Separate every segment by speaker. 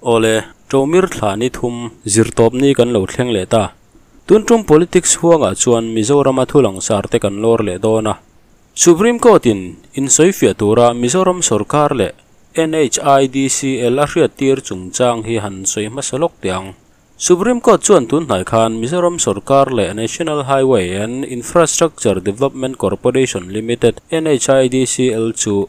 Speaker 1: Awle, Ṭomir thla ni thum zirtawpni kan lo thleng leh ta. Tun tum politics huangah chuan Mizorama thu langsar te kan lawr leh dawn a. Supreme Court in insawifiah tura Mizoram sorkar leh NHIDCL a hriattir chungchang hi han sawi hmasa lawk teh ang. Supreme Court chuan tun hnai khan Mizoram sorkar leh National Highway and Infrastructure Development Corporation Limited, NHIDCL, chu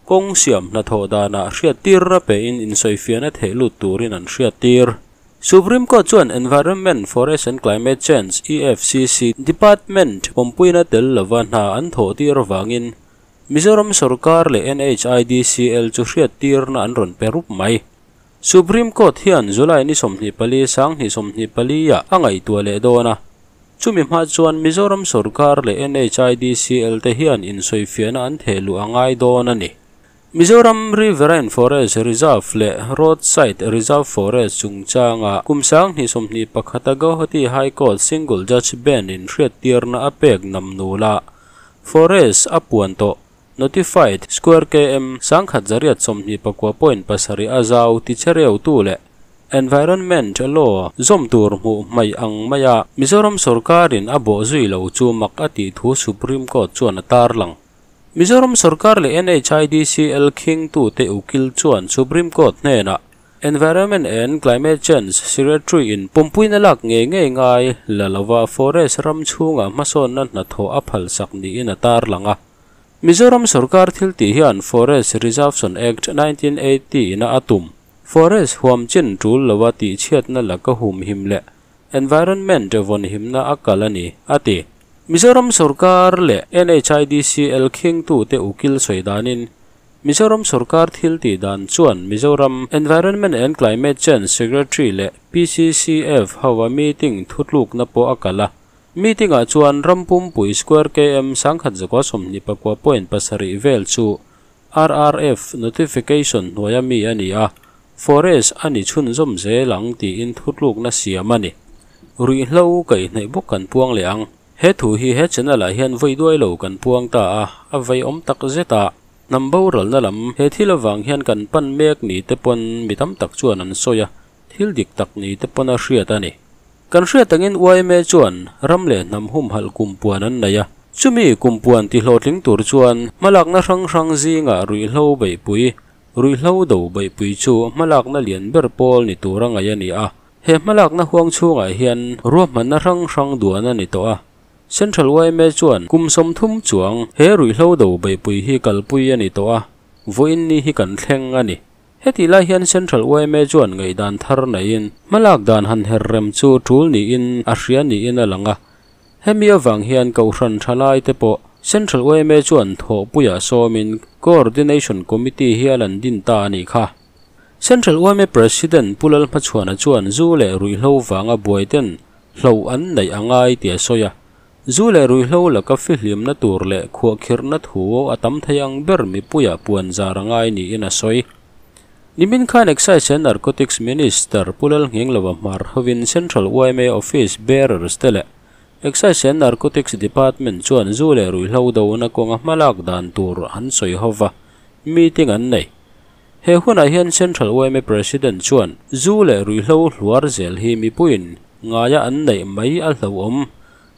Speaker 1: kawng siam hnathawh danah hriattirna pein insawifiahna theih lut turin an hriattir. Supreme Court chuan Environment, Forest and Climate Change, EFCC, Department pawmpuina tel lova hna an thawhtir avangin Mizoram sorkar leh NHIDCL chu hriattirna an rawn pe rup mai. Supreme Court hian July ni 24 2024 ah a ngaihtuah leh dawn a. Chumi hma chuan Mizoram sorkar leh NHIDCL te hian insawifiahna an theh luh a ngai dawn a ni. Mizoram Riverine Forest Reserve leh Roadside Reserve Forest chungchanga kum 2021 a Guwahati High Court Single Judge Bench in hriattirna a pek nam nula Forest a puan tawh Notified Square km 1129.7 a zau tichereu tu leh Environment Law zawm tur hmuh hmaih ang mai a Mizoram sorkarin a bawh zui lo chu mak a tih thu Supreme Court chuan a tar lang. Mizoram sorkar leh NHIDCL khing tu te ukil chuan Supreme Court hnenah Environment and Climate Change Secretary in pumpuina lak nge nge ngai lalawa forest ram chhunga hmasawnna hnathawh a phal sak niin a tar lang a. Mizoram sorkar thil ti hian Forest Reservation Act 1980 ina atum. Forest huam chin tul lawa ti chhiatna laka hum him le environment von himna akal ani ati. Mizoram sorkar le NHIDCL khing tu te ukil soidanin Mizoram sorkar thil ti dan chuan Mizoram Environment and Climate Change Secretary le PCCF hawa meeting thutluk na po akala. Meeting a chuan rampum pui square km 1,129.7 vel chu RRF notification hnuaia mi ani a forest ani chhun zawm zelang tiin thutluk na siam ani. Ruihhlo kai hnaih bawk kan puang leh ang. He thu hi he channel ah hian vawi duai lo kan puang ta a, a vei awm tak zet a. Hnam boralna lam he thil avang hian kan pan mek ni te pawn mi tam tak chuan an sawi a, thil dik tak ni te pawn a hriat ani. Kan hriat angin YMA chuan ram leh hnam hum halh kumpuan an nei a. Chumi kumpuan ti hlawhtling tur chuan hmalakna hrang hrang zinga ruihhlo beihpui, ruihhlo do beihpui chu hmalakna lian ber pawl ni tur a ngaih ani a. He hmalakna huang chhungah hian ruahmanna hrang hrang duan ani tawh a. Central YMA chuan kum 30 chuang he ruihhlo do beihpui hi kalpui ani tawh a. Vawiin ni hi kan thleng ani. Heti lai hian Central YMA chuan ngaihdan thar neiin hmalak dan han her rem chu tul niin a hria niin a lang a. Hemi awang hian kohhran thalai te pawh Central YMA chuan thawhpuiah sawmin Coordination Committee hi a lan din ta ani kha. Central YMA President Pulal Hmachhuana chuan zu leh ruihhlo wanga buaiten hlo an nei angai tia sawi a. Zu leh ruihhlo laka fihlimna tur leh khuahkhirhna thu a tam thei ang ber mipuiah puan zar angai niin a sawi. Nimin khan Excise and Narcotics Minister Pulal Nghinglova Hmar hovin Central YMA Office Bearers te leh Excise and Narcotics Department chuan zu leh ruihhlo dona kawnga hmalak dan tur an sawi hova meeting an nei. He hunah hian Central YMA President chuan zu leh ruihhlo hluar zel hi mipuiin ngaia an neih mai a hlo awm.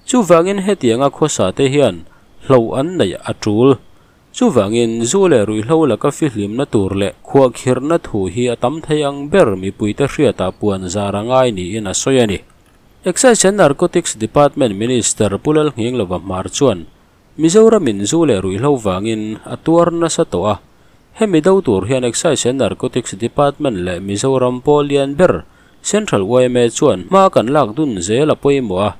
Speaker 1: Chuwangin hetianga khawsa te hian hlo an neih a tul. Chuwangin zu leh ruihhlo laka fihlimna tur leh khuahkhirhna thu hi a tam thei ang ber mipuite hriatah puan zar angai niin a sawi ani. Excise and Narcotics Department Minister Pulal Nghinglova Hmar chuan Mizoramin zu leh ruihhlo wangin a tuar nasa tawh a. Hemi do tur hian Excise and Narcotics Department leh Mizoram Pawlian ber Central YMA chuan hma kan lak dun zel a pawimawh a.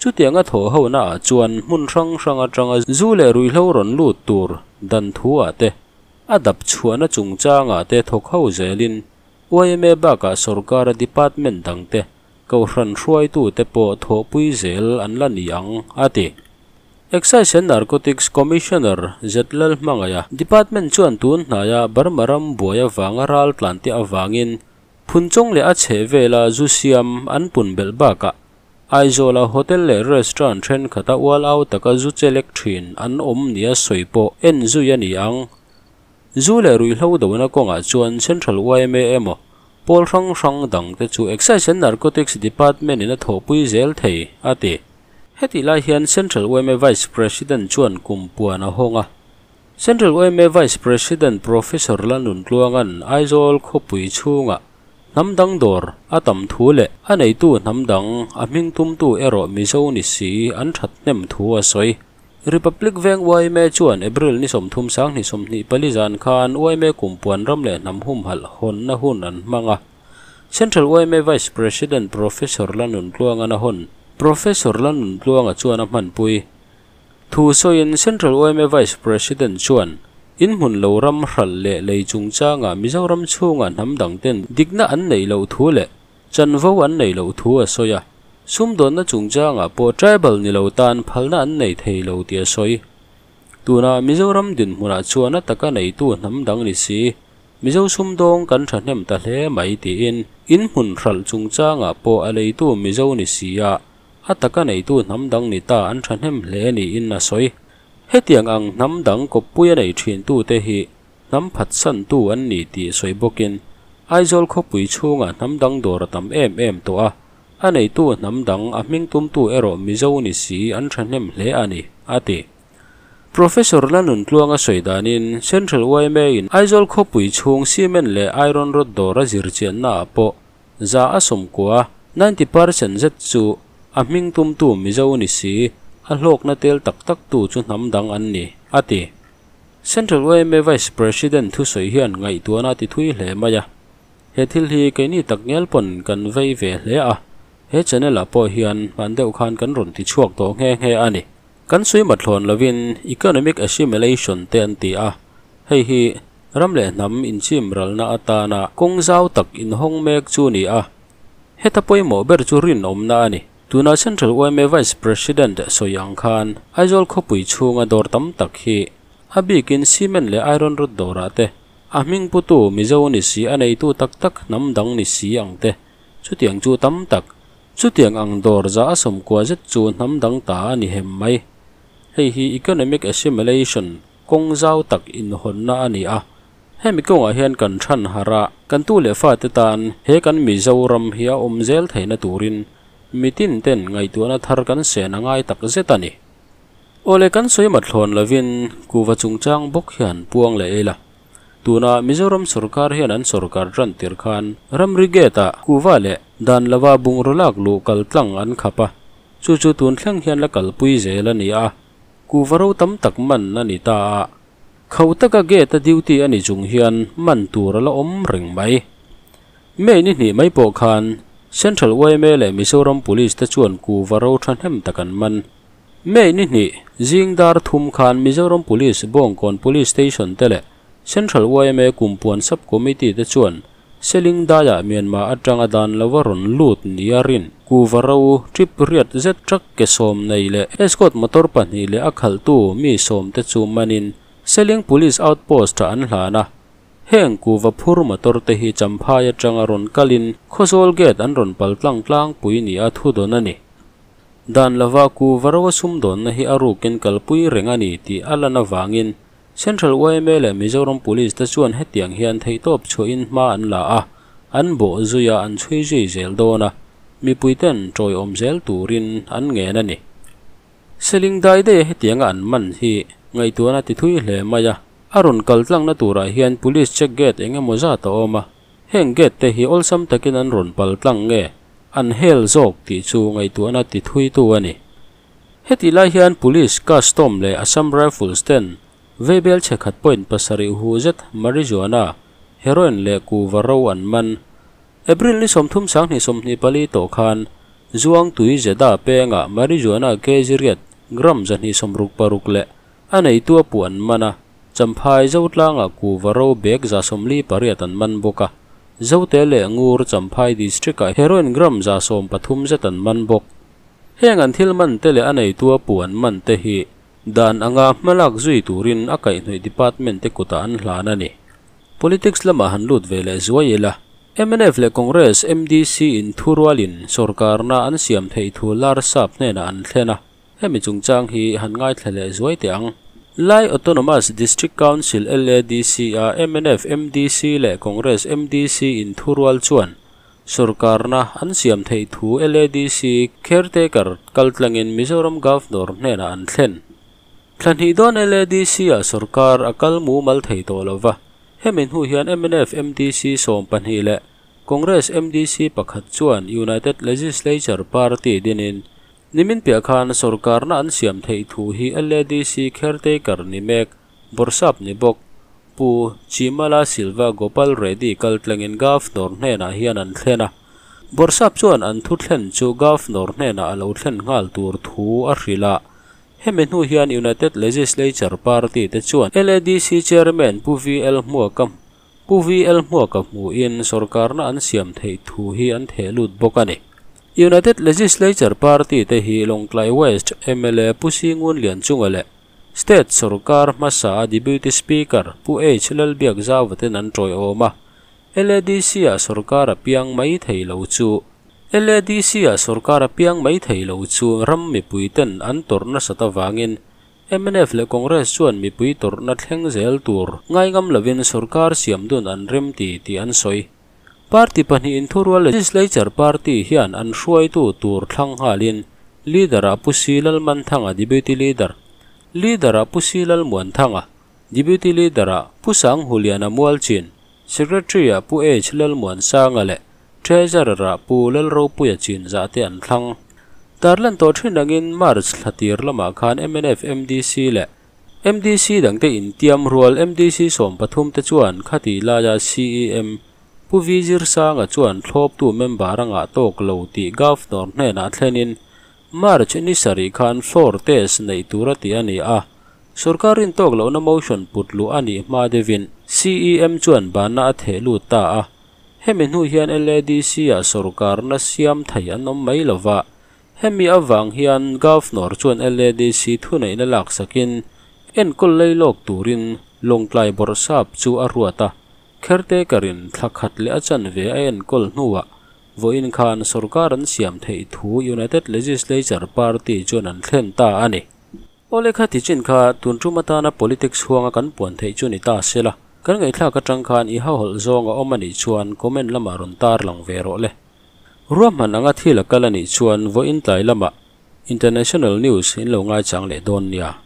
Speaker 1: Chutianga thaw ho na ah chuan hmun hrang hrang atanga zu leh ruihhlo rawn lut tur dan thu ah te a dap chhuahna chungchangah te thawk ho zelin YMA bakah sorkara department dang te kohhran hruaitu te pawh thawhpui zel an la ni ang ati. Excise and Narcotics Commissioner Zetlal Hmangaya Department chuan tun hnaia Burma ram buai awanga ral tlan te awangin phunchawng leh a chhe vela zu siam an pun belh bakah Aizawl hotel leh restaurant then khata ual au taka zu chelek thin an awm nia sawi pawh en zui ani ang. Zu leh ruihhlo dona kawngah chuan Central YMA emaw Pawl hrang hrang dangte chu Excise and Narcotics Department-in a thawhpui zel thei, a ti. Hetih lai hian Central yma Vice President chuan kum puan a hawng a. Central yma Vice President Professor Lalnuntluanga'n Aizawl khawpui chhungah hnam dang dawr a tam thu leh a neitu hnam dang a hming tumtu erawh Mizo ni si an that hnem thu a sawi. Republic Veng yma chuan April ni 30 2024 zan khan yma kumpuan ram leh hnam humhalh hawnna hun an hmang a. Central yma Vice President Professor Lanuntluanga'n a hawn. Professor Lanuntluanga chuan a hmanpui thu sawiin Central yma Vice President chuan in hmun lo ram hralh leh lei chungchangah Mizoram chhungah hnam dangten dikna an neih loh thu leh chanvo an neih loh thu a sawi a. Sumdawnna chungchangah pawh tribal ni lo tan phalna an nei thei lo tih a sawi. Tuna Mizoram dinhmunah chuan a taka neitu hnam dang ni si, Mizo sumdawng kan thahnem ta hle mai tiin in hmun hralh chungchangah pawh a leitu Mizo ni si a, a taka neitu hnam dang ni ta an thahnem hle niin a sawi. Hetiang ang hnam dang kawppui a nei thintu te hi hnam phatsantu an ni tih sawi bawkin Aizawl khawpui chhungah hnam dang dawr a tam em em tawh a, a neitu hnam dang a hming tumtu erawh Mizo ni si an thahnem hle a ni, a ti. Professor Lanuntluanga sawi danin Central yma in Aizawl khawpui chhung cement leh iron rod dawr a zirchiannaah pawh 90%, 90%, zet chu a hming tumtu Mizo ni si, a hlawkna tel tak taktu chu hnam dang an ni, a ti. Central yma Vice President thusawi hian ngaihtuahna ti thui hle mai a. He thil hi keini tak ngial pawn kan vei ve hle a, he channel-ah pawh hian hman deuh khan kan rawn ti chhuak tawh nghe nghe a ni. Kan sawi mathlawn lovin economic assimilation te an ti a, hei hi ram leh hnam inchim ralna atana kawng zau tak inhawng mek chu ni a. Heta pawimawh ber chu rinawmna a ni. Tuna Central yma Vice President sawi ang khan Aizawl khawpui chhunga dawr tam tak hi a bikin cement leh iron rod dawrah te a hming putu Mizo ni si a neitu tak tak hnam dang ni si ang te chutiang chu tam tak chutiang ang dawr 90% zet chu hnam dang ta a ni hem mai. Hei hi economic assimilation kawng zau tak inhawnna a ni a. Hemi kawngah hian kan than hara kan tu leh fa te tan he kan Mizoram hi a awm zel theihna turin mitin ten ngaihtuahna thar kan sen a ngai tak zet a ni. Awle kan sawi mathlawn lovin kuva chungchang bawk hian puang leh ila. Tuna Mizoram sorkar hian an sorkar tan tir khan ramri gate-ah kuva leh dan lova bungraw lak luh kal tlang an khap a. Chu chu tun thleng hian la kalpui zel a ni a. Kuva ro tam tak man a ni ta a. Khauh taka gate a duty a ni chung hian man tur a la awm reng mai. May ni hnih mai pawh khan Central yma leh Mizoram Police te chuan kuva ro thahnem tak an man. May ni hnih zing dar thum khan Mizoram Police Bawngkawn Police Station te leh Central yma Kumpuan Sub Committee te chuan Seling daiah Myanmar atanga dan lova rawn lut ni a rin. Kuva ro trip riat zet truck ke sawm nei leh escort motor pahnih leh a khalhtu mi sawm te chu manin Seling Police Outpost ah an hlan a. Heng kuva phur motor te hi Champhai atanga rawn kalin Khawzawl gate an rawn pal tlang tlangpui ni a thu dawn a ni. Dan lova kuva ro a sumdawnna hi a rukin kalpui reng a ni tih a lan avangin Central yma leh Mizoram Police te chuan hetiang hian theihtawp chhuahin hma an la a, an bawh zuia an chhui zui zel dawn a, mipuiten tawiawm zel turin an ngen a ni. Seling dai daih a hetianga an man hi ngaihtuahna ti thui hle mai a, a rawn kal tlangna turah hian police check gate eng emaw zat a awm a, heng gate te hi awlsam takin an rawn pal tlang nge an hel zawk tih chu ngaihtuahna ti thuitu a ni. Hetih lai hian Police, Custom leh Assam Rifles ten veibel chhe khat point pasarih hu zet marijuana, heroin leh kuva ro an man. April ni 30 2024 tawh khan Zuangtui Zeda pengah marijuana kg riat gram 266 leh a neitu a puh an man a, Champhai Zotlangah kuva ro bag 48 an man bawk a, Zote leh Ngur Champhai district-ah heroin gram 130 zet an man bawk. Heng an thil man te leh a neitu a puh an man te hi dan anga hmalak zui turin a kaihhnawih department te kutah an hlan a ni. Politics lamah han lut ve leh zuai ila. MNF leh Congress MDC in thurualin sorkarna an siam theih thu Larsap hnenah an thlen a, hemi chungchang hi han ngaithla leh zuai teh ang. Lai Autonomous District Council, LADC, a mnf MDC leh Congress MDC inthurual chuan sorkarna an siam theih thu LADC caretaker kaltlangin Mizoram Governor hnenah an thlen. Thla hnih dawn LADC-ah sorkar a kal mumal thei tawh lo va, hemi hnu hian mnf MDC 12 leh Congress MDC pakhat chuan United Legislature Party dinin nimin piah khan sorkarna an siam theih thu hi LADC caretaker ni mek Bawrhsap ni bawk Pu Chimala Silva Gopal Reddy kaltlangin Governor hnenah hian an thlen a. Bawrhsap chuan an thu thlen chu Governor hnenah a lo thlen nghal tur thu a hrilh a. Hemi hnu hian United Legislature Party te chuan LADC Chairman Pu VL Hmuaka Pu VL Hmuaka hmuhin sorkarna an siam theih thu hi an theh lut bawk a ni. United Legislature Party te hi Lawngtlai West mla Pu Singun Lianchunga leh State sorkar hmasa a Deputy Speaker Pu H Lalbiak Zauva ten an tawiawm a, LADC-ah sorkar a piang mai thei lo chu LADC-ah sorkar a piang mai thei lo chu ram mipui ten an tawrh nasat avangin mnf leh Congress chuan mipui tawrhna thleng zel tur ngaingam lovin sorkar siam dun an rem ti tih an sawi. Party pahnihin thurual Legislature Party hian an hruaitu tur thlang nghalin Leader-ah Pu Si Lalmanthanga, Deputy Leader, Leader-ah Pu Si Lalmuanthanga, Deputy Leader-ah Pu Sanghuliana Mualchin, Secretary-ah Pu H Lalmuansanga leh Treasurer-ah Pu Lalropuia Chinzah te an thlang. Tarlan tawh thin angin March thla tir lamah khan mnf MDC leh MDC dangte intiam rual MDC 13 te chuan khati laia CEM Pu V Zirsanga chuan thlawptu member a ngah tawk lo tih Governor hnenah thlenin March ni sarih khan floor test neih tur a ti a ni a. Sorkar rin tawk lohna motion put luh a nih hma deuhin CEM chuan banna a theh lut ta a. Hemi hnu hian LADC-ah sorkarna siam thei an awm mai lova. Hemi avang hian Governor chuan LADC thuneihna lak sakin enkawl lei lawk turin Lawngtlai Bawrhsap chu a ruat a. Caretaker-in thla khat leh a chanve a enkawl hnuah vawiin khan sorkar an siam theih thu United Legislature Party chuan an thlen ta a ni. Awle kha ti chin kha tun tum atana politics huanga kan puan theih chu ni ta sela. Kan ngaihthlak atang khan i hauhawlh zawng a awm a nih chuan comment lamah rawn tar lang ve rawh le. Ruahman anga thil a kal a nih chuan vawiin tlai lamah international news in lo ngaichang leh dawn nia.